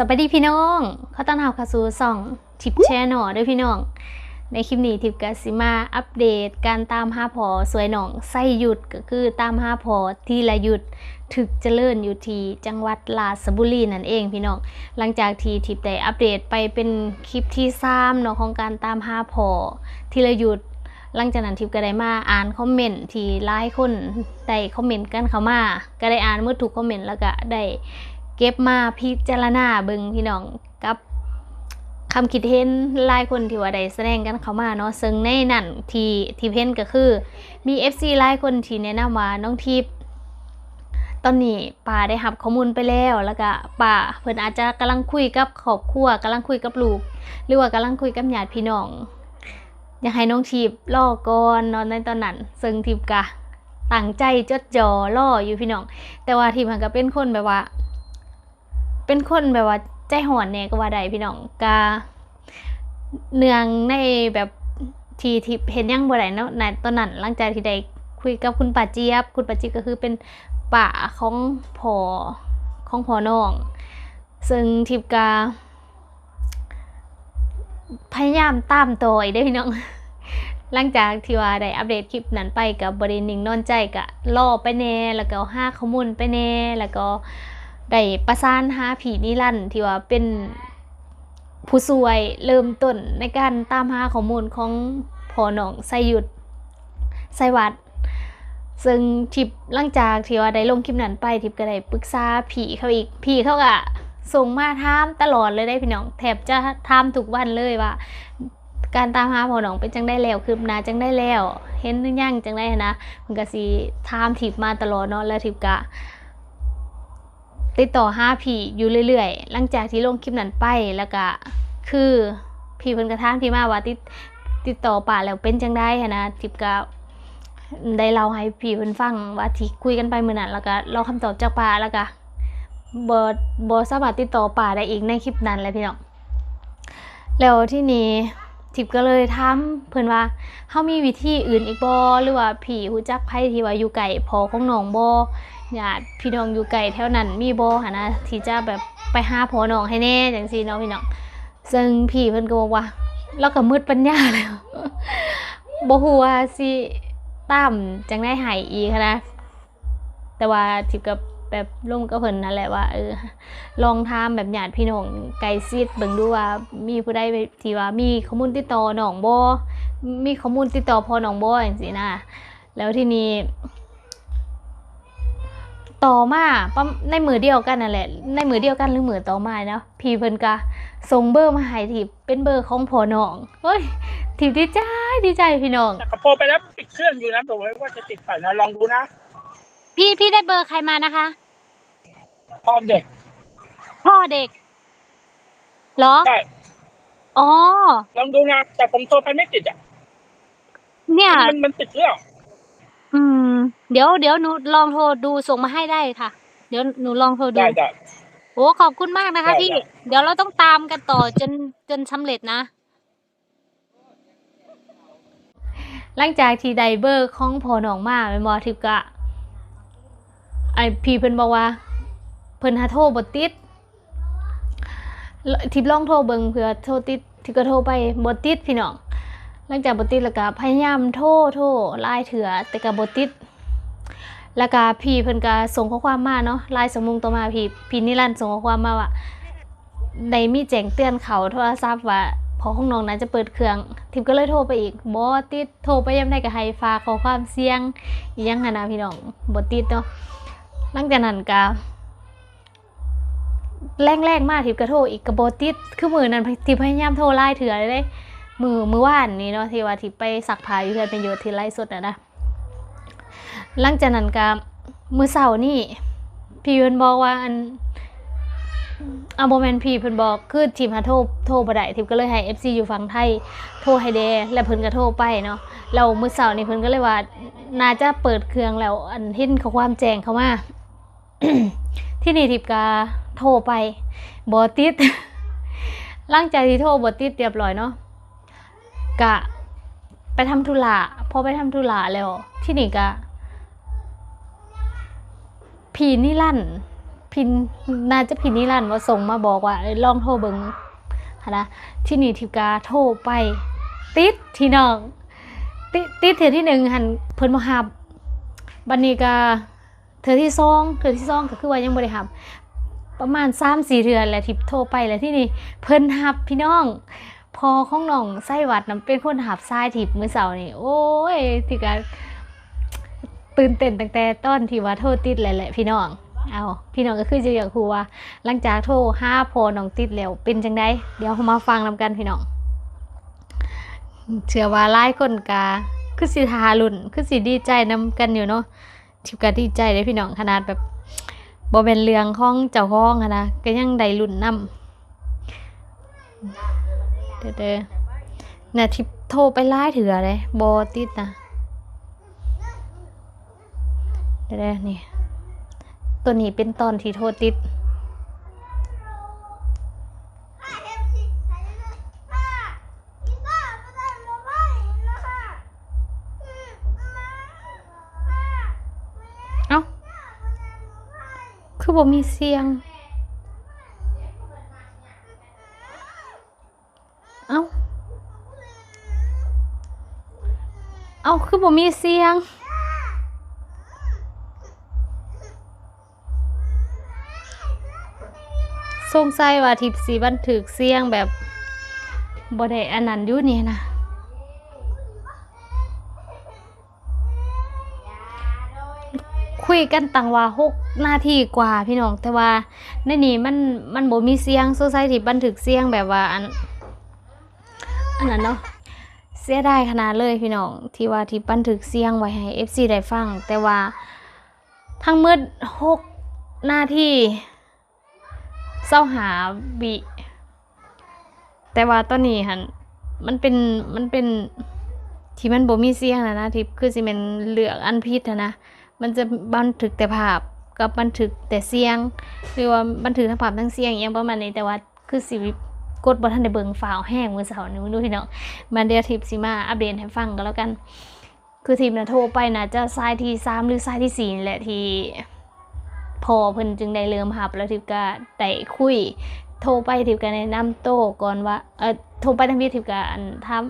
ສະບາຍດີພີ່ນ້ອງ, ຂໍຕ້ອນຮັບເຂົ້າສູ່ຊ່ອງທິບແຊນແນວເດີພີ່ນ້ອງ. ໃນຄລິບນີ້ທິບກະຊິມາອັບເດດການຕາມຫາພໍ່ຊ່ວຍນ້ອງໄຊຢຸດ ກໍຄືຕາມຫາພໍ່ທີລະຍຸດ ຖືກຈະເລີນ ຢູ່ທີ່ຈັງຫວັດລາຊະບູລີນັ້ນເອງພີ່ນ້ອງ. ຫຼັງຈາກທີ່ທິບໄດ້ອັບເດດໄປເປັນຄລິບທີສາມເນາະ ຂອງການຕາມຫາພໍ່ທີລະຍຸດ, ຫຼັງຈາກນັ້ນທິບກໍໄດ້ມາອ່ານຄອມເມັນທີ່ຫຼາຍຄົນໄດ້ຄອມເມັນກັນເຂົ້າມາ, ກໍໄດ້ອ່ານໝົດທຸກຄອມເມັນ ແລ້ວກໍໄດ້ເກັບມາພິຈາລະນາເບິ່ງພີ່ນ້ອງ ກັບຄຳຄິດເຫັນຫຼາຍຄົນທີ່ວ່າໄດ້ສະແດງກັນເຂົ້າມາເນາະ. ເຊິ່ງໃນນັ້ນທີ່ ທີ່ເຫັນກໍຄື ມີເອັຟຊີຫຼາຍຄົນທີ່ແນະນຳວ່າ ນ້ອງທິບ ຕອນນີ້ປ້າໄດ້ຮັບຂໍ້ມູນໄປແລ້ວ ແລ້ວກໍປ້າເພິ່ນອາດຈະກຳລັງຄຸຍກັບຄອບຄົວ, ກຳລັງຄຸຍກັບລູກ ຫຼືວ່າກຳລັງຄຸຍກັບຍາດພີ່ນ້ອງ, ຢາກໃຫ້ນ້ອງທິບລໍກ່ອນເນາະໃນຕອນນັ້ນ. ເຊິ່ງທິບກະຕັ້ງໃຈຈົດຈໍລໍຢູ່ພີ່ນ້ອງ, ແຕ່ວ່າທິບຫັ້ນກະເປັນຄົນແບບວ່າ ເປັນຄົນແບບວ່າໃຈຮ້ອນແດ່ກໍວ່າໄດ້ພີ່ນ້ອງ. ກະເນື່ອງໃນແບບທີ່ ທີ່ເຮັດຫຍັງບໍ່ໄດ້ເນາະ ໃນຕອນນັ້ນ ຫຼັງຈາກທີ່ໄດ້ຄຸຍກັບຄຸນປ້າຈຽບ, ຄຸນປ້າຈຽບກໍຄືເປັນປ້າຂອງພໍ່ ຂອງພໍ່ນ້ອງ, ເຊິ່ງທິບກະ ພະຍາຍາມຕາມຕໍ່ອີກເດ້ພີ່ນ້ອງ. ຫຼັງຈາກທີ່ວ່າໄດ້ອັບເດດຄລິບນັ້ນໄປ ກໍບໍ່ໄດ້ນິ່ງນອນໃຈ, ກໍລໍໄປແດ່ ແລ້ວກໍຫາຂໍ້ມູນໄປແດ່ ແລ້ວກໍໄດ້ປະສານຫາພີ່ນິລັນ ທີ່ວ່າເປັນຜູ້ຊ່ວຍເລີ່ມຕົ້ນໃນການຕາມຫາຂໍ້ມູນຂອງພໍ່ນ້ອງໄຊຢຸດ ໄຊວັດ. ເຊິ່ງທິບ ຫຼັງຈາກທີ່ວ່າໄດ້ລົງຄລິບນັ້ນໄປ ທິບກໍໄດ້ປຶກສາພີ່ເຂົາອີກ, ພີ່ເຂົາກໍສົ່ງມາຖາມຕະຫຼອດເລີຍເດ້ພີ່ນ້ອງ, ແທບຈະຖາມທຸກວັນເລີຍວ່າ ການຕາມຫາພໍ່ນ້ອງເປັນຈັ່ງໃດແລ້ວ, ຄືບໜ້າຈັ່ງໃດແລ້ວ, ເຫັນຫຼືຍັງ ຈັ່ງໃດຫັ້ນນະ. ເພິ່ນກໍຊິຖາມທິບມາຕະຫຼອດເນາະ, ແລ້ວທິບກໍ ຕິດຕໍ່ຫາພີ່ຢູ່ເລື້ອຍໆ ຫຼັງຈາກທີ່ລົງຄລິບນັ້ນໄປ. ແລ້ວກະຄືພີ່ເພິ່ນກະຖາມທີ່ມາວ່າ ຕິດ ຕິດຕໍ່ປ້າແລ້ວເປັນຈັ່ງໃດຫັ້ນນະ, ທິບກະໄດ້ເລົ່າໃຫ້ພີ່ເພິ່ນຟັງວ່າທີ່ຄຸຍກັນໄປມື້ນັ້ນ, ແລ້ວກະລໍຄຳຕອບຈາກປ້າ, ແລ້ວກະບໍ່ ບໍ່ສາມາດຕິດຕໍ່ປ້າໄດ້ອີກໃນຄລິບນັ້ນແຫຼະພີ່ນ້ອງ. ແລ້ວທີນີ້ ທິບກໍເລີຍຖາມເພິ່ນວ່າ ເຮົາມີວິທີອື່ນອີກບໍ່ ຫຼືວ່າພີ່ຮູ້ຈັກໃຜທີ່ວ່າຢູ່ໃກ້ພໍ່ຂອງນ້ອງບໍ່ ຍາດພີ່ນ້ອງຢູ່ໃກ້ແຖວນັ້ນມີບໍ່ຫັ້ນນະ ທີ່ຈະແບບໄປຫາພໍ່ນ້ອງໃຫ້ແດ່ ຈັ່ງຊີ້ເນາະພີ່ນ້ອງ. ເຊິ່ງພີ່ເພິ່ນກໍບອກວ່າ ລາວກໍໝົດປັນຍາແລ້ວ ບໍ່ຮູ້ວ່າຊິຕາມຈັ່ງໃດໃຫ້ອີກຫັ້ນນະ. ແຕ່ວ່າທິບກໍແບບລົມກັບເພິ່ນນັ້ນແຫຼະວ່າ ເອີ ລອງຖາມແບບຍາດພີ່ນ້ອງໃກ້ຊິດເບິ່ງດູວ່າ ມີຜູ້ໃດທີ່ວ່າມີຂໍ້ມູນຕິດຕໍ່ນ້ອງບໍ່ ມີຂໍ້ມູນຕິດຕໍ່ພໍ່ນ້ອງບໍ່ ຈັ່ງຊີ້ນະ. ແລ້ວທີນີ້ຕໍ່ມາ ປະ ໃນມື້ດຽວກັນນັ້ນແຫຼະ ໃນມື້ດຽວກັນ ຫຼື ມື້ຕໍ່ມາເນາະ ພີ່ເພິ່ນກໍສົ່ງເບີມາໃຫ້ທິບ ເປັນເບີຂອງພໍ່ນ້ອງ. ໂອ້ຍ ທິບດີໃຈ ດີໃຈພີ່ນ້ອງ. แต่ก็โทรไปแล้วมันปิดเครื่องอยู่นะ ผมว่าจะติดไปนะ ลองดูนะ. พี่ พี่ได้เบอร์ใครมานะคะ? พ่อเด็ก พ่อเด็กเหรอ? ใช่ อ๋อ ลองดูนะ แต่ผมโทรไปไม่ติดอะ เนี่ย มัน มัน มันติดหรือเปล่า? อืม เดี๋ยว เดี๋ยวหนูลองโทรดู ส่งมาให้ได้ค่ะ เดี๋ยวหนูลองโทรดู ได้ ได้ โอ้ ขอบคุณมากนะคะ ได้ พี่ ได้ เดี๋ยวเราต้องตามกันต่อจน จนสำเร็จนะ. ຫຼັງຈາກທີ່ໄດ້ເບີຂອງພໍ່ນ້ອງມາແມ່ນບໍ່ ທິບກະ ໄອ້ພີ່ເພິ່ນບອກວ່າ ເພິ່ນຫາໂທບໍ່ຕິດ ທິບລອງໂທເບິ່ງເພື່ອໂທຕິດ ທິບກໍໂທໄປບໍ່ຕິດພີ່ນ້ອງ. ຫຼັງຈາກບໍ່ຕິດແລ້ວກະພະຍາຍາມໂທ ໂທຫຼາຍເທື່ອ ແຕ່ກະບໍ່ຕິດ. ແລ້ວກະພີ່ເພິ່ນກະສົ່ງຂໍ້ຄວາມມາເນາະ ຫຼາຍຊົ່ວໂມງຕໍ່ມາ ພີ່ ພີ່ນິລັນສົ່ງຂໍ້ຄວາມມາວ່າ ໄດ້ມີແຈ້ງເຕືອນເຂົ້າໂທລະສັບວ່າພໍ່ຂອງນ້ອງໜ້າຈະເປີດເຄື່ອງ. ທິບກໍເລີຍໂທໄປອີກ ບໍ່ຕິດ ໂທໄປຍາມໃດກໍໃຫ້ຝາກຂໍ້ຄວາມສຽງອີ່ຫຍັງຫັ້ນນະພີ່ນ້ອງ ບໍ່ຕິດເນາະ. ຫຼັງຈາກນັ້ນກໍແລງໆມາ ທິບກໍໂທອີກກໍບໍ່ຕິດ ຄືມື້ນັ້ນ ທິບພະຍາຍາມໂທຫຼາຍເທື່ອເລີຍເດ້ ມື້ ມື້ວານນີ້ເນາະ ທີ່ວ່າທິບໄປຊັກຜ້າຢູ່ເຮືອນແມ່ໂຍດ ທີ່ໄລຟ໌ສົດຫັ້ນນະ. ຫຼັງຈາກນັ້ນກະມື້ເຊົ້ານີ້ ພີ່ເພິ່ນບອກວ່າ ອັນ ອາ ບໍ່ແມ່ນ ພີ່ເພິ່ນບອກ ຄືທິບຫາໂທ ໂທບໍ່ໄດ້ ທິບກໍເລີຍໃຫ້ເອັຟຊີຢູ່ຝັ່ງໄທໂທໃຫ້ແດ່ ແລ້ວເພິ່ນກໍໂທໄປເນາະ. ແລ້ວມື້ເຊົ້ານີ້ເພິ່ນກໍເລີຍວ່າ ໜ້າຈະເປີດເຄື່ອງແລ້ວ ອັນ ເຫັນຂໍ້ຄວາມແຈ້ງເຂົ້າມາ. ທີນີ້ທິບກະໂທໄປ ບໍ່ຕິດ. ຫຼັງຈາກທີ່ໂທບໍ່ຕິດຮຽບຮ້ອຍເນາະ ກະໄປທຳທຸລະ ພໍໄປທຳທຸລະແລ້ວ ທີນີ້ກະ ພີ່ນິລັນ ພິນ ໜ້າຈະພິນນິລັນວ່າສົ່ງມາບອກວ່າ ເອີ ລອງໂທເບິ່ງຫັ້ນນະ. ທີນີ້ທິບກະໂທໄປ ຕິດພີ່ນ້ອງ ຕິດ ຕິດເທື່ອທີໜຶ່ງຫັ້ນເພິ່ນບໍ່ຮັບ ບັດນີ້ກະເທື່ອທີສອງ ເທື່ອທີສອງກະຄືວ່າຍັງບໍ່ໄດ້ຮັບ ປະມານສາມສີ່ເທື່ອແຫຼະທີ່ໂທໄປ ແລ້ວທີນີ້ເພິ່ນຮັບພີ່ນ້ອງ. ພໍ່ຂອງນ້ອງໄຊວັດນະເປັນຄົນຮັບສາຍທິບມື້ເຊົ້ານີ້. ໂອ້ຍ ທິບກະຕື່ນເຕັ້ນຕັ້ງແຕ່ຕອນທີ່ວ່າໂທຕິດແລ້ວແຫຼະພີ່ນ້ອງ. ເອົາ ພີ່ນ້ອງກະຄືຈະຢາກຮູ້ວ່າ ຫຼັງຈາກໂທຫາພໍ່ນ້ອງຕິດແລ້ວເປັນຈັ່ງໃດ? ດຽວເຮົາມາຟັງນຳກັນພີ່ນ້ອງ. ເຊື່ອວ່າຫຼາຍຄົນກະຄືຊິຖ້າລຸ້ນ ຄືຊິດີໃຈນຳກັນຢູ່ເນາະ. ທິບກະດີໃຈເດ້ພີ່ນ້ອງ ຂະໜາດແບບບໍ່ແມ່ນເລື່ອງຂອງເຈົ້າຂອງຫັ້ນນະ ກະຍັງໄດ້ລຸ້ນນຳ. ເດີໆ ນະ ທິບໂທໄປຫຼາຍເທື່ອເດ້ ບໍ່ຕິດນະ. ເດີໆ ນີ້ ໂຕນີ້ເປັນຕອນທີ່ໂທຕິດ. ເອົ້າ ຄືບໍ່ມີສຽງ? ເອົ້າ ເອົ້າ ຄືບໍ່ມີສຽງ? ສົງໄສວ່າທິບຊິບັນທຶກສຽງແບບບໍ່ໄດ້ອັນນັ້ນຢູ່ນີ້ນະ. ຄຸຍກັນຕັ້ງວ່າຫົກນາທີກວ່າພີ່ນ້ອງ ແຕ່ວ່າໃນນີ້ມັນ ມັນບໍ່ມີສຽງ. ສົງໄສທີ່ບັນທຶກສຽງແບບວ່າອັນ ອັນນັ້ນເນາະ. ເສຍດາຍຂະໜາດເລີຍພີ່ນ້ອງ ທີ່ວ່າທີ່ບັນທຶກສຽງໄວ້ໃຫ້ເອັຟຊີໄດ້ຟັງ ແຕ່ວ່າທັງໝົດຫົກນາທີ ຊາວຫ້າວິ ແຕ່ວ່າຕອນນີ້ຫັ້ນ ມັນເປັນ ມັນເປັນທີ່ມັນບໍ່ມີສຽງແລ້ວນະ ທີ່ຄືຊິແມ່ນເລືອກອັນຜິດຫັ້ນນະ. ມັນຈະບັນທຶກແຕ່ພາບກັບບັນທຶກແຕ່ສຽງ ຫຼືວ່າບັນທຶກທັງພາບທັງສຽງອີ່ຫຍັງປະມານນີ້ ແຕ່ວ່າຄືຊິກົດບໍ່ທັນໄດ້ເບິ່ງ ຟ້າວແຮງມື້ເຊົ້ານີ້ ເບິ່ງດູພີ່ນ້ອງ. ມາ ດຽວທິບຊິມາອັບເດດໃຫ້ຟັງກໍແລ້ວກັນ. ຄືທິບນະໂທໄປໜ້າຈະສາຍທີສາມ ຫຼື ສາຍທີສີ່ນີ້ແຫຼະ ທີ່ພໍ່ເພິ່ນຈຶ່ງໄດ້ເລີ່ມຮັບ ແລ້ວທິບກະໄດ້ຄຸຍ. ໂທໄປທິບກະແນະນຳໂຕກ່ອນວ່າ ເອີ ໂທໄປທຳອິດ ທິບກະ ອັນ ຖາມ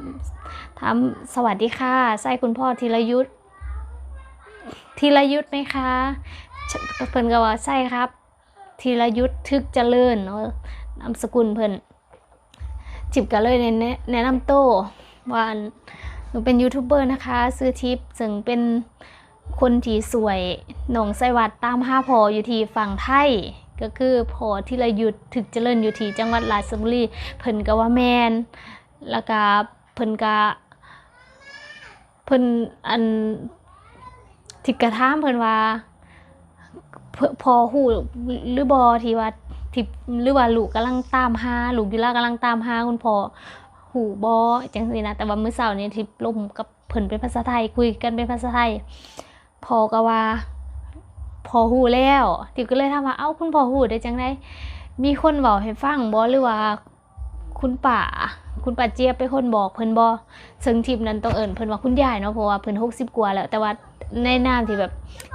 ຖາມ ສະຫວັດດີຄ່ະ ໃຊ່ຄຸນພໍ່ທີລະຍຸດ ທີລະຍຸດໄໝຄະ? ເພິ່ນກໍວ່າ ໃຊ່ຄັບ ທີລະຍຸດ ທຶກຈະເລີນເນາະ ນາມສະກຸນເພິ່ນ. ທິບກໍເລີຍແນະ ແນະນຳໂຕວ່າ ອັນ ໜູເປັນຢູທູບເບີນະຄະ ຊື່ທິບ ເຊິ່ງເປັນຄົນທີ່ຊ່ວຍນ້ອງໄຊວັດຕາມຫາພໍ່ຢູ່ທີ່ຝັ່ງໄທ ກໍຄືພໍ່ທີລະຍຸດ ທຶກຈະເລີນ ຢູ່ທີ່ຈັງຫວັດລາຊະບູລີ. ເພິ່ນກໍວ່າແມ່ນ ແລ້ວກະເພິ່ນກະ ເພິ່ນ ອັນ ທິບກະຖາມເພິ່ນວ່າ ພໍ່ ພໍ່ຮູ້ຫຼືບໍ່ ທີ່ວ່າ ທີ່ ຫຼືວ່າລູກກຳລັງຕາມຫາ ລູກຢູ່ລາວກຳລັງຕາມຫາຄຸນພໍ່ ຮູ້ບໍ່ ຈັ່ງຊີ້ນະ. ແຕ່ວ່າມື້ເຊົ້ານີ້ທິບລົມກັບເພິ່ນເປັນພາສາໄທ ຄຸຍກັນເປັນພາສາໄທ ພໍ່ກໍວ່າ ພໍ່ຮູ້ແລ້ວ. ທິບກໍເລີຍຖາມວ່າ ເອົ້າ ຄຸນພໍ່ຮູ້ໄດ້ຈັ່ງໃດ? ມີຄົນເວົ້າໃຫ້ຟັງບໍ່ ຫຼືວ່າ ຄຸນປ້າ ຄຸນປ້າຈຽບເປັນຄົນບອກເພິ່ນບໍ່? ເຊິ່ງທິບນັ້ນຕ້ອງເອີ້ນເພິ່ນວ່າຄຸນຍາຍເນາະ ເພາະວ່າເພິ່ນຫົກສິບກວ່າແລ້ວ. ແຕ່ວ່າໃນນາມທີ່ແບບ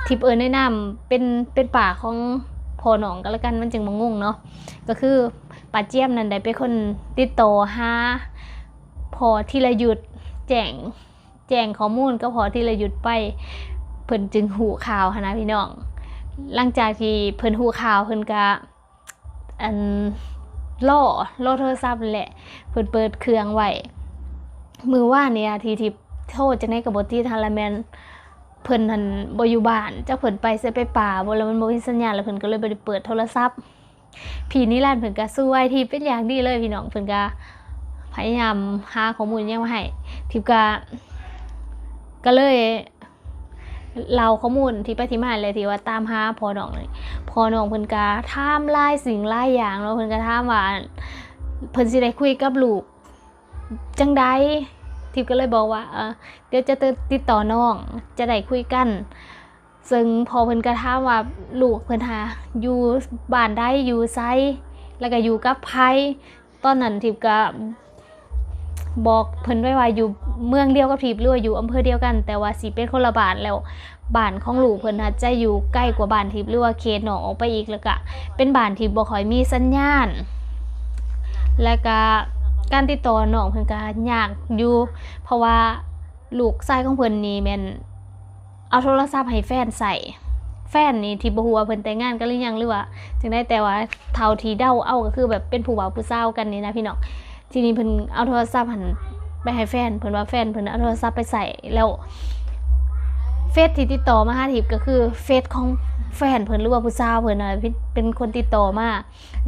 ທິບເອີ້ນໃນນາມເປັນ ເປັນປ້າຂອງພໍ່ນ້ອງກໍແລ້ວກັນ ມັນຈຶ່ງບໍ່ງົງເນາະ. ກໍຄືປ້າຈຽບນັ້ນໄດ້ເປັນຄົນຕິດຕໍ່ຫາພໍ່ທີລະຍຸດ ແຈ້ງ ແຈ້ງຂໍ້ມູນກັບພໍ່ທີລະຍຸດໄປ ເພິ່ນຈຶ່ງຮູ້ຂ່າວຫັ້ນນະພີ່ນ້ອງ. ຫຼັງຈາກທີ່ເພິ່ນຮູ້ຂ່າວ ເພິ່ນກະ ອັນ ລໍ ລໍໂທລະສັບແຫຼະ ເພິ່ນເປີດເຄື່ອງໄວ້. ມື້ວານນີ້ນະ ທີ່ ທີ່ໂທຈັ່ງໃດກໍບໍ່ຕິດຫັ້ນລະ ແມ່ນເພິ່ນຫັ້ນບໍ່ຢູ່ບ້ານ ຈັກເພິ່ນໄປໃສ ໄປປ່າບໍ່ ແລ້ວມັນບໍ່ມີສັນຍານ ແລ້ວເພິ່ນກໍເລີຍບໍ່ໄດ້ເປີດໂທລະສັບ. ພີ່ນິລັນເພິ່ນກໍຊ່ວຍທິບເປັນຢ່າງດີເລີຍພີ່ນ້ອງ ເພິ່ນກໍພະຍາຍາມຫາຂໍ້ມູນຫຍັງມາໃຫ້. ທິບກໍ ກໍເລີຍ ເລົ່າຂໍ້ມູນທີ່ໄປທີ່ມາ ແລະ ທີ່ວ່າຕາມຫາພໍ່ນ້ອງນີ້ ພໍ່ນ້ອງເພິ່ນກະຖາມຫຼາຍສິ່ງຫຼາຍຢ່າງເນາະ. ເພິ່ນກະຖາມວ່າ ເພິ່ນຊິໄດ້ຄຸຍກັບລູກຈັ່ງໃດ? ທິບກໍເລີຍບອກວ່າ ເອີ ດຽວຈະຕິດຕໍ່ນ້ອງ ຈະໄດ້ຄຸຍກັນ. ເຊິ່ງພໍ່ເພິ່ນກະຖາມວ່າ ລູກເພິ່ນຫາຢູ່ບ້ານໃດ ຢູ່ໃສ ແລ້ວກະຢູ່ກັບໃຜ? ຕອນນັ້ນທິບກະບອກເພິ່ນໄວ້ວ່າຢູ່ເມືອງດຽວກັບທິບ ຫຼືວ່າຢູ່ອຳເພີດຽວກັນ ແຕ່ວ່າຊິເປັນຄົນລະບ້ານ ແລ້ວ ບ້ານຂອງລູກເພິ່ນອາດຈະຢູ່ໄກກວ່າບ້ານທິບ ຫຼືວ່າເຂດນອກອອກໄປອີກ ແລ້ວກະເປັນບ້ານທີ່ບໍ່ຄ່ອຍມີສັນຍານ ແລ້ວກະການຕິດຕໍ່ນ້ອງເພິ່ນກະຍາກຢູ່ ເພາະວ່າລູກຊາຍຂອງເພິ່ນນີ້ແມ່ນເອົາໂທລະສັບໃຫ້ແຟນໃຊ້. ແຟນນີ້ທີ່ບໍ່ຮູ້ວ່າເພິ່ນແຕ່ງງານກັນຫຼືຍັງ ຫຼືວ່າຈັ່ງໃດ ແຕ່ວ່າເທົ່າທີ່ເດົາເອົາກໍຄືແບບເປັນຜູ້ບ່າວຜູ້ສາວກັນນີ້ນະພີ່ນ້ອງ. ທີນີ້ເພິ່ນເອົາໂທລະສັບຫັ້ນໄປໃຫ້ແຟນ ເພິ່ນວ່າແຟນເພິ່ນເອົາໂທລະສັບໄປໃຊ້ ແລ້ວເຟສທີ່ຕິດຕໍ່ມາຫາທິບກໍຄືເຟສຂອງແຟນເພິ່ນ ຫຼືວ່າຜູ້ສາວເພິ່ນນະ ເປັນຄົນຕິດຕໍ່ມາ.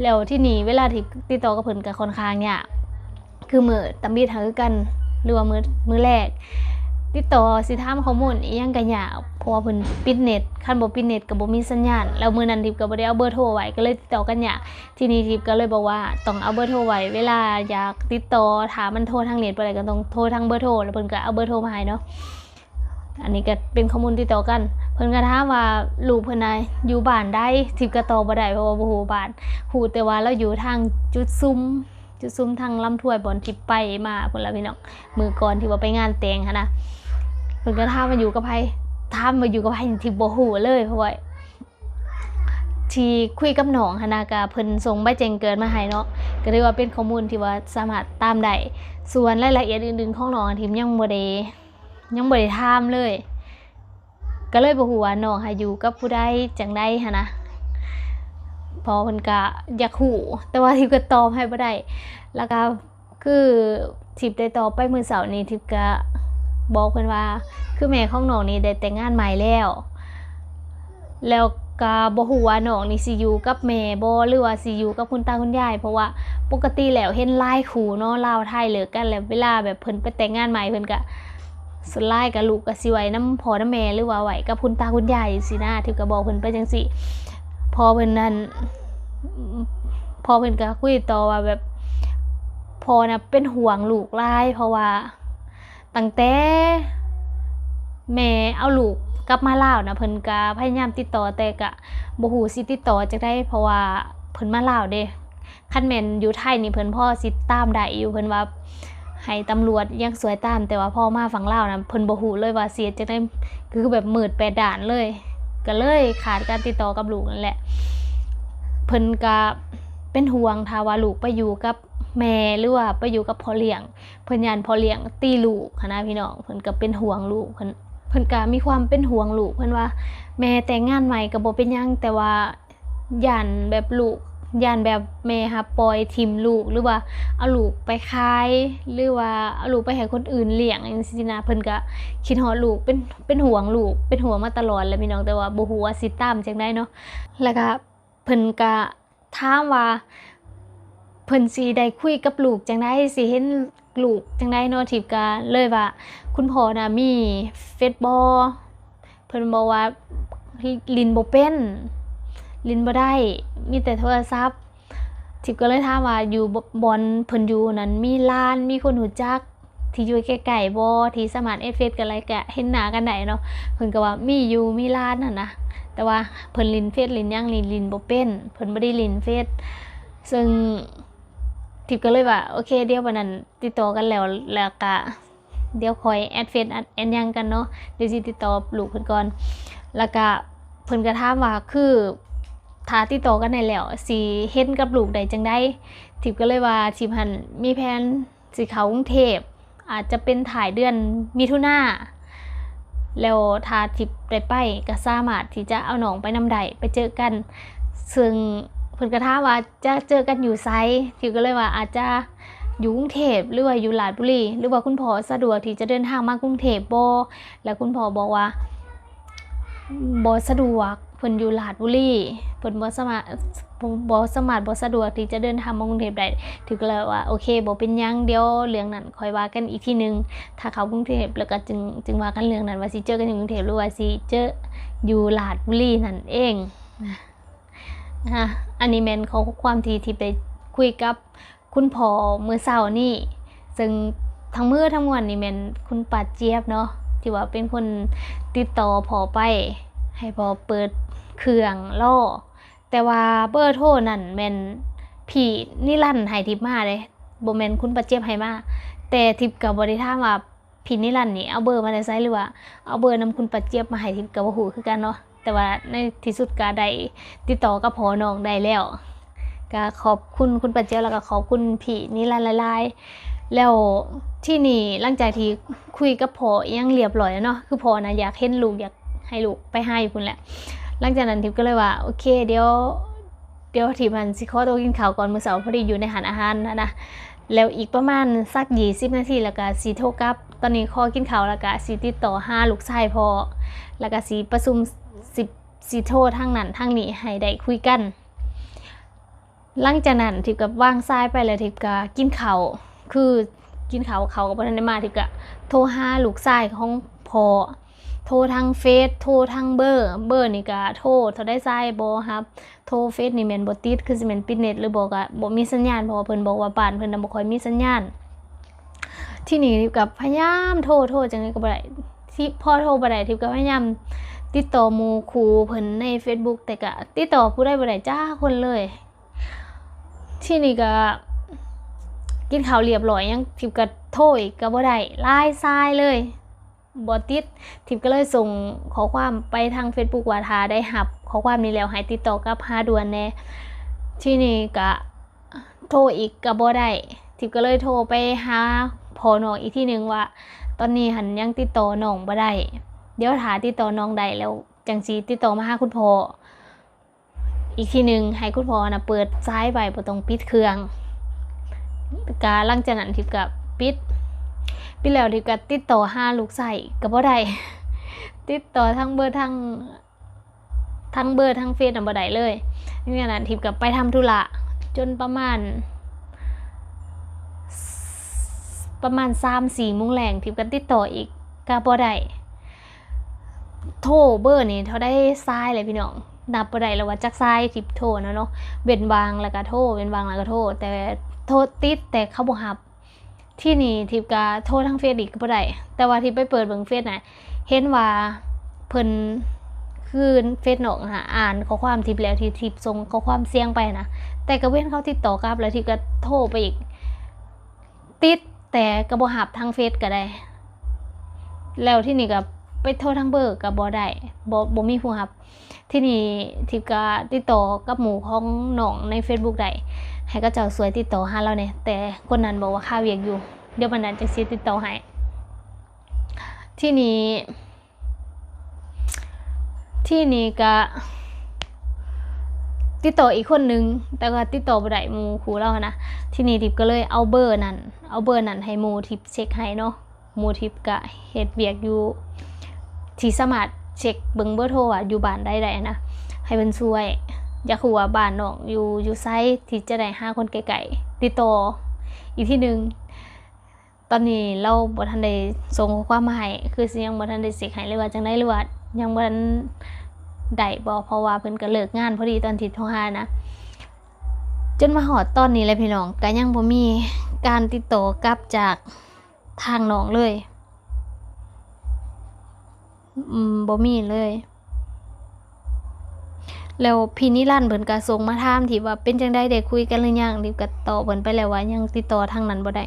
ແລ້ວທີນີ້ເວລາທີ່ຕິດຕໍ່ກັບເພິ່ນກໍຄ່ອນຂ້າງຍາກ ຄືມື້ຕຳອິດຫາຄືກັນ ຫຼືວ່າມື້ ມື້ແລກ ຕິດຕໍ່ຊິຖາມຂໍ້ມູນອີ່ຫຍັງກໍຍາກ ເພາະວ່າເພິ່ນປິດເນັດ ຄັນບໍ່ປິດເນັດກໍບໍ່ມີສັນຍານ. ແລ້ວມື້ນັ້ນທິບກໍບໍ່ໄດ້ເອົາເບີໂທໄວ້ ກໍເລີຍຕິດຕໍ່ກັນຍາກ. ທີນີ້ທິບກໍເລີຍບອກວ່າຕ້ອງເອົາເບີໂທໄວ້ ເວລາຢາກຕິດຕໍ່ ຖ້າມັນໂທທາງເນັດບໍ່ໄດ້ກໍຕ້ອງໂທທາງເບີໂທ ແລ້ວເພິ່ນກໍເອົາເບີໂທມາໃຫ້ເນາະ. ອັນນີ້ກໍເປັນຂໍ້ມູນຕິດຕໍ່ກັນ. ເພິ່ນກໍຖາມວ່າລູກເພິ່ນນະຢູ່ບ້ານໃດ ທິບກໍຕອບບໍ່ໄດ້ ເພາະວ່າບໍ່ຮູ້ບ້ານ ຮູ້ແຕ່ວ່າລາວຢູ່ທາງຈຸດຊຸມ ຈຸດຊຸມທາງລຳທວຍ ບ່ອນທີ່ໄປມາພຸ້ນລະພີ່ນ້ອງ ມື້ກ່ອນທີ່ວ່າໄປງານແຕ່ງຫັ້ນນະ. ເພິ່ນກໍຖາມວ່າຢູ່ກັບໃຜ ຖາມວ່າຢູ່ກັບໃຜ ທິບບໍ່ຮູ້ເລີຍ ເພາະວ່າທີ່ຄຸຍກັບນ້ອງຫັ້ນນະ ກໍເພິ່ນສົ່ງໃບແຈ້ງເກີດມາໃຫ້ເນາະ ກໍຖືວ່າເປັນຂໍ້ມູນທີ່ວ່າສາມາດຕາມໄດ້. ສ່ວນລາຍລະອຽດອື່ນໆຂອງນ້ອງ ທິບຍັງບໍ່ໄດ້ ຍັງບໍ່ໄດ້ຖາມເລີຍ ກໍເລີຍບໍ່ຮູ້ວ່ານ້ອງຫາຢູ່ກັບຜູ້ໃດຈັ່ງໃດຫັ້ນນະ. ພໍ່ເພິ່ນກະຢາກຮູ້ ແຕ່ວ່າທິບກໍຕອບໃຫ້ບໍ່ໄດ້. ແລ້ວກໍຄືທິບໄດ້ຕອບໄປມື້ເຊົ້ານີ້ ທິບກະບອກເພິ່ນວ່າ ຄືແມ່ຂອງນ້ອງນີ້ໄດ້ແຕ່ງງານໃໝ່ແລ້ວ ແລ້ວກະບໍ່ຮູ້ວ່ານ້ອງນີ້ຊິຢູ່ກັບແມ່ບໍ່ ຫຼືວ່າຊິຢູ່ກັບຄຸນຕາຄຸນຍາຍ ເພາະວ່າປົກກະຕິແລ້ວເຫັນຫຼາຍຄູ່ເນາະ ລາວໄທເລີກກັນ ແລ້ວເວລາແບບເພິ່ນໄປແຕ່ງງານໃໝ່ ເພິ່ນກະ ສ່ວນຫຼາຍກໍລູກກໍຊິໄວ້ນຳພໍ່ນຳແມ່ ຫຼືວ່າໄວ້ກັບຄຸນຕາຄຸນຍາຍຊີ້ນະ. ທິບກໍບອກເພິ່ນໄປຈັ່ງຊີ້ ພໍ່ເພິ່ນນັ້ນ ພໍ່ເພິ່ນກໍຄຸຍຕໍ່ວ່າແບບ ພໍ່ນະເປັນຫ່ວງລູກຫຼາຍ ເພາະວ່າຕັ້ງແຕ່ແມ່ເອົາລູກກັບມາລາວນະ ເພິ່ນກໍພະຍາຍາມຕິດຕໍ່ ແຕ່ກໍບໍ່ຮູ້ຊິຕິດຕໍ່ຈັ່ງໃດ ເພາະວ່າເພິ່ນມາລາວເດ້. ຄັນແມ່ນຢູ່ໄທນີ້ເພິ່ນພໍຊິຕາມໄດ້ຢູ່ ເພິ່ນວ່າໃຫ້ຕຳຫຼວດຍັງຊ່ວຍຕາມ ແຕ່ວ່າພໍມາຝັ່ງລາວນະ ເພິ່ນບໍ່ຮູ້ເລີຍວ່າຊິເຮັດຈັ່ງໃດ ຄືແບບມືດແປດດ້ານເລີຍ ກໍເລີຍຂາດການຕິດຕໍ່ກັບລູກນັ້ນແຫຼະ. ເພິ່ນກະເປັນຫ່ວງ ຖ້າວ່າລູກໄປຢູ່ກັບແມ່ ຫຼືວ່າໄປຢູ່ກັບພໍ່ລ້ຽງ ເພິ່ນຢ້ານພໍ່ລ້ຽງຕີລູກຫັ້ນນະພີ່ນ້ອງ. ເພິ່ນກະເປັນຫ່ວງລູກ ເພິ່ນ ເພິ່ນກະມີຄວາມເປັນຫ່ວງລູກ ເພິ່ນວ່າແມ່ແຕ່ງງານໃໝ່ກໍບໍ່ເປັນຫຍັງ ແຕ່ວ່າ ຢ້ານແບບລູກ ຢ້ານແບບແມ່ຫາປ່ອຍຖິ້ມລູກ ຫຼືວ່າເອົາລູກໄປຂາຍ ຫຼືວ່າເອົາລູກໄປໃຫ້ຄົນອື່ນລ້ຽງຈັ່ງຊີ້ນະ. ເພິ່ນກະຄິດຮອດລູກ ເປັນ ເປັນຫ່ວງລູກ ເປັນຫ່ວງມາຕະຫຼອດແຫຼະພີ່ນ້ອງ ແຕ່ວ່າບໍ່ຮູ້ວ່າຊິຕາມຈັ່ງໃດເນາະ. ແລ້ວກະເພິ່ນກະຖາມວ່າເພິ່ນຊິໄດ້ຄຸຍກັບລູກຈັ່ງໃດ ຊິເຫັນລູກຈັ່ງໃດເນາະ. ທິບກະເລີຍວ່າ ຄຸນພໍ່ນະມີເຟສບໍ່? ເພິ່ນບອກວ່າຫຼິ້ນບໍ່ເປັນ ຫຼິ້ນບໍ່ໄດ້ ມີແຕ່ໂທລະສັບ. ທິບກໍເລີຍຖາມວ່າຢູ່ ບ່ອນເພິ່ນຢູ່ນັ້ນມີຫຼານ ມີຄົນຮູ້ຈັກທີ່ຢູ່ໃກ້ໆບໍ່ ທີ່ສາມາດແອັດເຟດກັນໄດ້ ກະເຫັນໜ້າກັນໄດ້ເນາະ? ເພິ່ນກໍວ່າມີຢູ່ ມີຫຼານຫັ້ນນະ ແຕ່ວ່າເພິ່ນຫຼິ້ນເຟດຫຼິ້ນຫຍັງນີ້ຫຼິ້ນບໍ່ເປັນ ເພິ່ນບໍ່ໄດ້ຫຼິ້ນເຟດ. ເຊິ່ງທິບກໍເລີຍວ່າ ໂອເຄ ດຽວບັດນັ້ນ ຕິດຕໍ່ກັນແລ້ວ ແລ້ວກະດຽວຄ່ອຍແອັດເຟດແອັດຫຍັງກັນເນາະ ດຽວຊິຕິດຕໍ່ລູກເພິ່ນກ່ອນ. ແລ້ວກະເພິ່ນກະຖາມວ່າ ຄືຖ້າຕິດຕໍ່ກັນໄດ້ແລ້ວ ຊິເຫັນກັບລູກໄດ້ຈັ່ງໃດ? ທິບກໍເລີຍວ່າ ທິບຫັ້ນມີແຜນຊິເຂົ້າກຸງເທບ ອາດຈະເປັນທ້າຍເດືອນມິຖຸນາ ແລ້ວຖ້າທິບໄດ້ໄປ ກະສາມາດທີ່ຈະເອົານ້ອງໄປນຳໄດ້ ໄປເຈີກັນ. ເຊິ່ງເພິ່ນກະຖາມວ່າ ຈະເຈີກັນຢູ່ໃສ? ທິບກໍເລີຍວ່າ ອາດຈະຢູ່ກຸງເທບ ຫຼືວ່າຢູ່ລາດບຸລີ ຫຼືວ່າຄຸນພໍ່ສະດວກທີ່ຈະເດີນທາງມາກຸງເທບບໍ່? ແລ້ວຄຸນພໍ່ບອກວ່າ ບໍ່ສະດວກ ເພິ່ນຢູ່ລາດບຸລີ ເພິ່ນບໍ່ສາມາດ ບໍ່ສາມາດ ບໍ່ສະດວກທີ່ຈະເດີນທາງມາກຸງເທບໄດ້. ທິບກໍເລີຍວ່າ ໂອເຄ ບໍ່ເປັນຫຍັງ ດຽວເລື່ອງນັ້ນຄ່ອຍວ່າກັນອີກທີໜຶ່ງ ຖ້າເຂົ້າກຸງເທບ ແລ້ວກໍຈຶ່ງ ຈຶ່ງວ່າກັນເລື່ອງນັ້ນ ວ່າຊິເຈີກັນຢູ່ກຸງເທບ ຫຼືວ່າຊິເຈີຢູ່ລາດບຸລີນັ້ນເອງ. ອາ ອັນນີ້ແມ່ນຂໍ້ຄວາມທີ່ ທີ່ໄປຄຸຍກັບຄຸນພໍ່ມື້ເຊົ້ານີ້ ເຊິ່ງທັງໝົດທັງມວນນີ້ແມ່ນຄຸນປ້າຈຽບເນາະ ທີ່ວ່າເປັນຄົນຕິດຕໍ່ພໍ່ໄປ ໃຫ້ພໍ່ເປີດເຄື່ອງລໍ ແຕ່ວ່າເບີໂທນັ້ນແມ່ນພີ່ນິລັນໃຫ້ທິບມາເດ້ ບໍ່ແມ່ນຄຸນປ້າຈຽບໃຫ້ມາ. ແຕ່ທິບກໍບໍ່ໄດ້ຖາມວ່າ ພີ່ນິລັນນີ້ເອົາເບີມາແຕ່ໃສ ຫຼືວ່າເອົາເບີນຳຄຸນປ້າຈຽບມາໃຫ້ ທິບກໍບໍ່ຮູ້ຄືກັນເນາະ. ແຕ່ວ່າໃນທີ່ສຸດກໍໄດ້ຕິດຕໍ່ກັບພໍ່ນ້ອງໄດ້ແລ້ວ. ກໍຂອບຄຸນຄຸນປ້າຈຽບ ແລ້ວກໍຂອບຄຸນພີ່ນິລັນຫຼາຍໆ. ແລ້ວທີນີ້ຫຼັງຈາກທີ່ຄຸຍກັບພໍ່ອີ່ຫຍັງລຽບຮ້ອຍແລ້ວເນາະ ຄືພໍ່ນະຢາກເຫັນລູກ ຢາກໃຫ້ລູກໄປຫາຢູ່ພຸ້ນແຫຼະ. ຫຼັງຈາກນັ້ນທິບກໍເລີຍວ່າ ໂອເຄ ດຽວ ດຽວທິບຫັ້ນຊິຂໍຕົວກິນເຂົ້າກ່ອນ ມື້ເຊົ້າພໍດີຢູ່ໃນຮ້ານອາຫານຫັ້ນນະ. ແລ້ວອີກປະມານສັກຊາວນາທີ ແລ້ວກໍຊິໂທກັບ. ຕອນນີ້ຂໍກິນເຂົ້າ ແລ້ວກໍຊິຕິດຕໍ່ຫາລູກຊາຍພໍ່ ແລ້ວກໍຊິປະຊຸມ ຊິ ຊິໂທທາງນັ້ນທາງນີ້ໃຫ້ໄດ້ຄຸຍກັນ. ຫຼັງຈາກນັ້ນທິບກໍວາງສາຍໄປ ແລ້ວທິບກໍກິນເຂົ້າ ຄືກິນເຂົ້າ ເຂົາກໍບໍ່ທັນໄດ້ມາ ທິບກໍໂທຫາລູກຊາຍຂອງພໍ່ ໂທທາງເຟສ ໂທທາງເບີ ເບີນີ້ກໍໂທເທົ່າໃດສາຍບໍ່ຮັບ ໂທເຟສນີ້ແມ່ນບໍ່ຕິດ ຄືຊິແມ່ນປິດເນັດຫຼືບໍ່ ກໍບໍ່ມີສັນຍານ ເພາະວ່າເພິ່ນບອກວ່າບ້ານເພິ່ນນະບໍ່ຄ່ອຍມີສັນຍານ. ທີນີ້ກໍພະຍາຍາມໂທ ໂທຈັ່ງໃດກໍບໍ່ໄດ້ ທີ່ພໍໂທບໍ່ໄດ້ ທິບກໍພະຍາຍາມຕິດຕໍ່ໝູ່ຄູ່ເພິ່ນໃນເຟສບຸກ ແຕ່ກໍຕິດຕໍ່ຜູ້ໃດບໍ່ໄດ້ຈັກຄົນເລີຍ. ທີນີ້ກໍກິນເຂົ້າລຽບຮ້ອຍ ຫຍັງ ທິບກໍໂທອີກກໍບໍ່ໄດ້ ຫຼາຍສາຍເລີຍ ບໍ່ຕິດ. ທິບກໍເລີຍສົ່ງຂໍ້ຄວາມໄປທາງເຟສບຸກວ່າ ຖ້າໄດ້ຮັບຂໍ້ຄວາມນີ້ແລ້ວໃຫ້ຕິດຕໍ່ກັບຫາດ່ວນແດ່. ທີນີ້ກໍໂທອີກກໍບໍ່ໄດ້ ທິບກໍເລີຍໂທໄປຫາພໍ່ນ້ອງອີກທີໜຶ່ງວ່າ ຕອນນີ້ຫັ້ນຍັງຕິດຕໍ່ນ້ອງບໍ່ໄດ້ ດຽວຖ້າຕິດຕໍ່ນ້ອງໄດ້ແລ້ວຈັ່ງຊິຕິດຕໍ່ມາຫາຄຸນພໍ່ ອີກທີໜຶ່ງ ໃຫ້ຄຸນພໍ່ນະເປີດສາຍໄວ້ ບໍ່ຕ້ອງປິດເຄື່ອງ. ກະຫຼັງຈາກນັ້ນທິບກະປິດ ປິດແລ້ວທິບກະຕິດຕໍ່ຫາລູກຊາຍກະບໍ່ໄດ້ ຕິດຕໍ່ທັງເບີ ທັງ ທັງເບີທັງເຟສນະບໍ່ໄດ້ເລີຍ. ຫຼັງຈາກນັ້ນທິບກະໄປທຳທຸລະຈົນປະມານ ປະມານສາມສີ່ໂມງແລງ ທິບກະຕິດຕໍ່ອີກກະບໍ່ໄດ້. ໂທເບີນີ້ເທົ່າໃດສາຍແຫຼະພີ່ນ້ອງ ນັບບໍ່ໄດ້ແລ້ວວ່າຈັກສາຍທີ່ໂທນະເນາະ ເວັ້ນວ່າງແລ້ວກໍໂທ ເວັ້ນວ່າງແລ້ວກໍໂທ ແຕ່ໂທຕິດແຕ່ເຂົາບໍ່ຮັບ. ທີນີ້ທິບກໍໂທທາງເຟສອີກກໍບໍ່ໄດ້ ແຕ່ວ່າທິບໄປເປີດເບິ່ງເຟສນະ ເຫັນວ່າເພິ່ນ ຄືເຟສນ້ອງຫັ້ນນະ ອ່ານຂໍ້ຄວາມທິບແລ້ວ ທີ່ທິບສົ່ງຂໍ້ຄວາມສຽງໄປນະ ແຕ່ກໍບໍ່ເຫັນເຂົາຕິດຕໍ່ກັບ ແລ້ວທິບກໍໂທໄປອີກ ຕິດແຕ່ກໍບໍ່ຮັບທາງເຟສກໍໄດ້ ແລ້ວທີນີ້ກໍໄປໂທທາງເບີກໍບໍ່ໄດ້ ບໍ່ ບໍ່ມີຜູ້ຮັບ. ທີນີ້ທິບກໍຕິດຕໍ່ກັບໝູ່ຂອງນ້ອງໃນເຟສບຸກໄດ້ ໃຫ້ເຂົາເຈົ້າຊ່ວຍຕິດຕໍ່ຫາລາວແດ່ ແຕ່ຄົນນັ້ນບອກວ່າຄາວຽກຢູ່ ດຽວບັນດານຈັ່ງຊິຕິດຕໍ່ໃຫ້. ທີນີ້ ທີນີ້ກະຕິດຕໍ່ອີກຄົນໜຶ່ງ ແຕ່ວ່າຕິດຕໍ່ບໍ່ໄດ້ ໝູ່ຄູ່ລາວຫັ້ນນະ. ທີນີ້ທິບກໍເລີຍເອົາເບີນັ້ນ ເອົາເບີນັ້ນໃຫ້ໝູ່ທິບເຊັກໃຫ້ເນາະ ໝູ່ທິບກະເຮັດວຽກຢູ່ ທີ່ສາມາດເຊັກເບິ່ງເບີໂທວ່າຢູ່ບ້ານໃດໄດ້ນະ ໃຫ້ເພິ່ນຊ່ວຍ ຢາກຮູ້ວ່າບ້ານນ້ອງຢູ່ ຢູ່ໃສ ທີ່ຈະໄດ້ຫາຄົນໃກ້ໆ ຕິດຕໍ່ອີກທີໜຶ່ງ. ຕອນນີ້ລາວບໍ່ທັນໄດ້ສົ່ງຂໍ້ຄວາມມາໃຫ້ ຄືຊິຍັງບໍ່ທັນໄດ້ເຊັກໃຫ້ ຫຼືວ່າຈັ່ງໃດ ຫຼືວ່າຍັງບໍ່ທັນໄດ້ບໍ່ ເພາະວ່າເພິ່ນກໍເລີກງານພໍດີຕອນທີ່ໂທຫານະ. ຈົນມາຮອດຕອນນີ້ແຫຼະພີ່ນ້ອງ ກໍຍັງບໍ່ມີການຕິດຕໍ່ກັບຈາກທາງນ້ອງເລີຍ ອືມ ບໍ່ມີເລີຍ. ແລ້ວພີ່ນິລັນເພິ່ນກໍສົ່ງມາຖາມ ທີ່ວ່າເປັນຈັ່ງໃດ ໄດ້ຄຸຍກັນຫຼືຍັງ ທິບກໍຕອບເພິ່ນໄປແລ້ວວ່າຍັງຕິດຕໍ່ທາງນັ້ນບໍ່ໄດ້.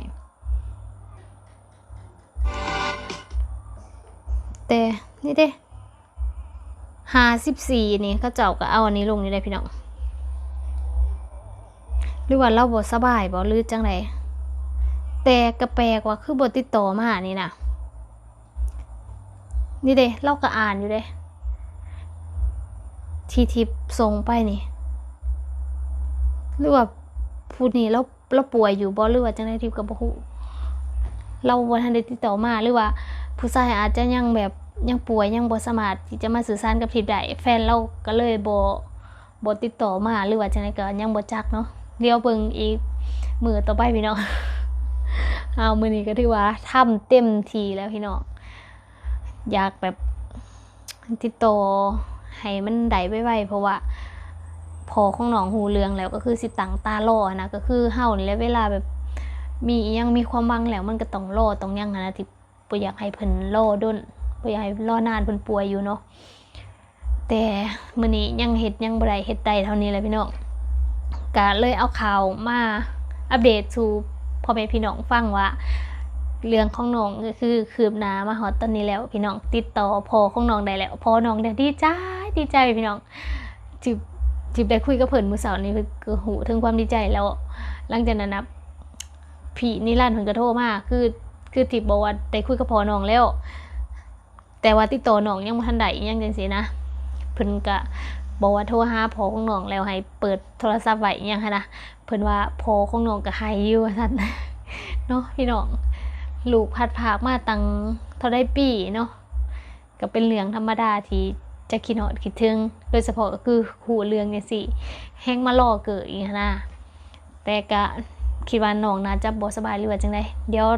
ແຕ່ນີ້ເດ້ ຫ້າສິບສີ່ນີ້ ເຂົາເຈົ້າກໍເອົາອັນນີ້ລົງຢູ່ເດ້ພີ່ນ້ອງ ຫຼືວ່າລາວບໍ່ສະບາຍບໍ່ ຫຼືຈັ່ງໃດ ແຕ່ກໍແປກວ່າຄືບໍ່ຕິດຕໍ່ມານີ້ນະ. ນີ້ເດ້ ລາວກໍອ່ານຢູ່ເດ້ ທີ່ທິບສົ່ງໄປນີ້ ຫຼືວ່າຜູ້ນີ້ລາວ ລາວປ່ວຍຢູ່ບໍ່ ຫຼືວ່າຈັ່ງໃດ ທິບກໍບໍ່ຮູ້. ລາວບໍ່ທັນໄດ້ຕິດຕໍ່ມາ ຫຼືວ່າຜູ້ຊາຍອາດຈະຍັງແບບ ຍັງປ່ວຍ ຍັງບໍ່ສາມາດທີ່ຈະມາສື່ສານກັບທິບໄດ້. ແຟນລາວກໍເລີຍບໍ່ ບໍ່ຕິດຕໍ່ມາ ຫຼືວ່າຈັ່ງໃດກໍຍັງບໍ່ຈັກເນາະ. ດຽວເບິ່ງອີກມື້ຕໍ່ໄປພີ່ນ້ອງ. ອ້າວ ມື້ນີ້ກໍຖືວ່າທຳເຕັມທີ່ແລ້ວພີ່ນ້ອງ. ຢາກແບບຕິດຕໍ່ໃຫ້ມັນໄດ້ໄວໆ ເພາະວ່າພໍ່ຂອງນ້ອງຮູ້ເລື່ອງແລ້ວ ກໍຄືຊິຕັ້ງຕາລໍຫັ້ນນະ. ກໍຄືເຮົານີ້ແຫຼະ ເວລາແບບມີອີ່ຫຍັງ ມີຄວາມຫວັງແລ້ວ ມັນກໍຕ້ອງລໍ ຕ້ອງຫຍັງຫັ້ນນະ ທີ່ບໍ່ຢາກໃຫ້ເພິ່ນລໍດົນ ບໍ່ຢາກໃຫ້ລໍນານ ເພິ່ນປ່ວຍຢູ່ເນາະ. ແຕ່ມື້ນີ້ຍັງເຮັດຫຍັງບໍ່ໄດ້ ເຮັດໄດ້ເທົ່ານີ້ແຫຼະພີ່ນ້ອງ. ກະເລີຍເອົາຂ່າວມາອັບເດດສູ່ພໍ່ແມ່ພີ່ນ້ອງຟັງວ່າ ເລື່ອງຂອງນ້ອງກໍຄືຄືບໜ້າມາຮອດຕອນນີ້ແລ້ວ ພີ່ນ້ອງ. ຕິດຕໍ່ພໍ່ຂອງນ້ອງໄດ້ແລ້ວ. ພໍ່ນ້ອງນີ້ດີໃຈ ດີໃຈ ພີ່ນ້ອງ. ຈິບ ຈິບໄດ້ຄຸຍກັບເພິ່ນມື້ເຊົ້ານີ້ ເພິ່ນກໍຮູ້ເຖິງຄວາມດີໃຈແລ້ວ. ຫຼັງຈາກນັ້ນນະ ພີ່ນິລັນເພິ່ນກໍໂທມາ ຄື ຄືທີ່ບອກວ່າໄດ້ຄຸຍກັບພໍ່ນ້ອງແລ້ວ ແຕ່ວ່າຕິດຕໍ່ນ້ອງຍັງບໍ່ທັນໄດ້ອີ່ຫຍັງຈັ່ງຊີ້ນະ. ເພິ່ນກະບອກວ່າໂທຫາພໍ່ຂອງນ້ອງແລ້ວໃຫ້ເປີດໂທລະສັບໄວ້ອີ່ຫຍັງຫັ້ນນະ. ເພິ່ນວ່າພໍ່ຂອງນ້ອງກະໄຫ້ຢູ່ວ່າຊັ້ນເນາະ ພີ່ນ້ອງ. ລູກພັດພາກມາຕັ້ງເທົ່າໃດປີເນາະ ກະເປັນເລື່ອງທຳມະດາທີ່ຈະຄິດຮອດຄິດເຖິງ ໂດຍສະເພາະກໍຄືຮູ້ເລື່ອງຈັ່ງຊີ້ ແຮ່ງມາລໍເກີ້ອີກຫັ້ນນະ. ແຕ່ກະຄິດວ່ານ້ອງໜ້າຈະບໍ່ສະບາຍ ຫຼືວ່າຈັ່ງໃດ ດຽວ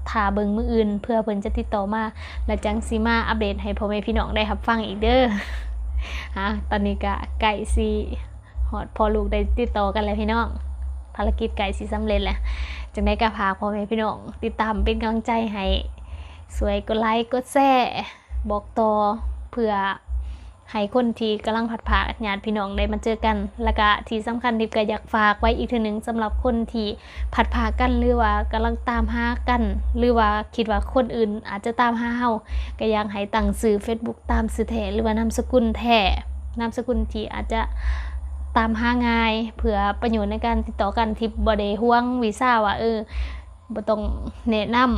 ຖ້າເບິ່ງມື້ອື່ນ ເພື່ອເພິ່ນຈະຕິດຕໍ່ມາ ແລ້ວຈັ່ງຊິມາອັບເດດໃຫ້ພໍ່ແມ່ພີ່ນ້ອງໄດ້ຮັບຟັງອີກເດີ. ອາ ຕອນນີ້ກະໃກ້ຊິຮອດພໍ່ລູກໄດ້ຕິດຕໍ່ກັນແລ້ວ ພີ່ນ້ອງ. ພາລະກິດໃກ້ຊິສຳເລັດແລ້ວ. ຈັ່ງໃດກະຝາກພໍ່ແມ່ພີ່ນ້ອງຕິດຕາມເປັນກຳລັງໃຈໃຫ້ ຊ່ວຍກົດໄລກົດແຊ ບອກຕໍ່ ເພື່ອໃຫ້ຄົນທີ່ກຳລັງພັດພາກ ຍາດພີ່ນ້ອງໄດ້ມາເຈີກັນ. ແລ້ວກະທີ່ສຳຄັນ ທິບກໍຢາກຝາກໄວ້ອີກເທື່ອໜຶ່ງ ສຳລັບຄົນທີ່ພັດພາກກັນ ຫຼືວ່າກຳລັງຕາມຫາກັນ ຫຼືວ່າຄິດວ່າຄົນອື່ນອາດຈະຕາມຫາເຮົາ ກໍຢາກໃຫ້ຕັ້ງຊື່ເຟສບຸກຕາມຊື່ແທ້ ຫຼືວ່ານາມສະກຸນແທ້ ນາມສະກຸນທີ່ອາດຈະຕາມຫາງ່າຍ ເພື່ອປະໂຫຍດໃນການຕິດຕໍ່ກັນ ທີ່ບໍ່ໄດ້ຫວງວີຊາວ່າ ເອີ ບໍ່ຕ້ອງແນະນຳ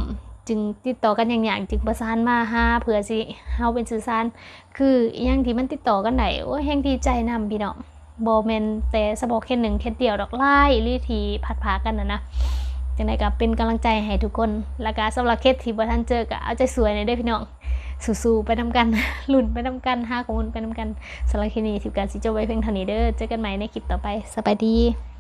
ຈຶ່ງຕິດຕໍ່ກັນຍາກໆ ຈຶ່ງປະສານມາຫາ ເພື່ອຊິເຮົາເປັນສື່ສານ. ຄືອີ່ຫຍັງທີ່ມັນຕິດຕໍ່ກັນໄດ້ ໂອ້ຍ ແຮ່ງດີໃຈນຳ ພີ່ນ້ອງ. ບໍ່ແມ່ນແຕ່ສະເພາະເຄສໜຶ່ງເຄສດຽວດອກ ຫຼາຍອີ່ຫຼີທີ່ພັດພາກກັນຫັ້ນນະ. ຈັ່ງໃດກໍເປັນກຳລັງໃຈໃຫ້ທຸກຄົນ ແລ້ວກໍສຳລັບເຄສທີ່ບໍ່ທັນເຈີ ກໍເອົາໃຈຊ່ວຍແດ່ເດີ ພີ່ນ້ອງ. ສູ້ໆໄປນຳກັນ ລຸ້ນໄປນຳກັນ ຫາຂໍ້ມູນໄປນຳກັນ. ສຳລັບຄລິບນີ້ ທິບກໍຊິຈົບໄວ້ພຽງເທົ່ານີ້ເດີ. ເຈີກັນໃໝ່ໃນຄລິບຕໍ່ໄປ. ສະບາຍດີ.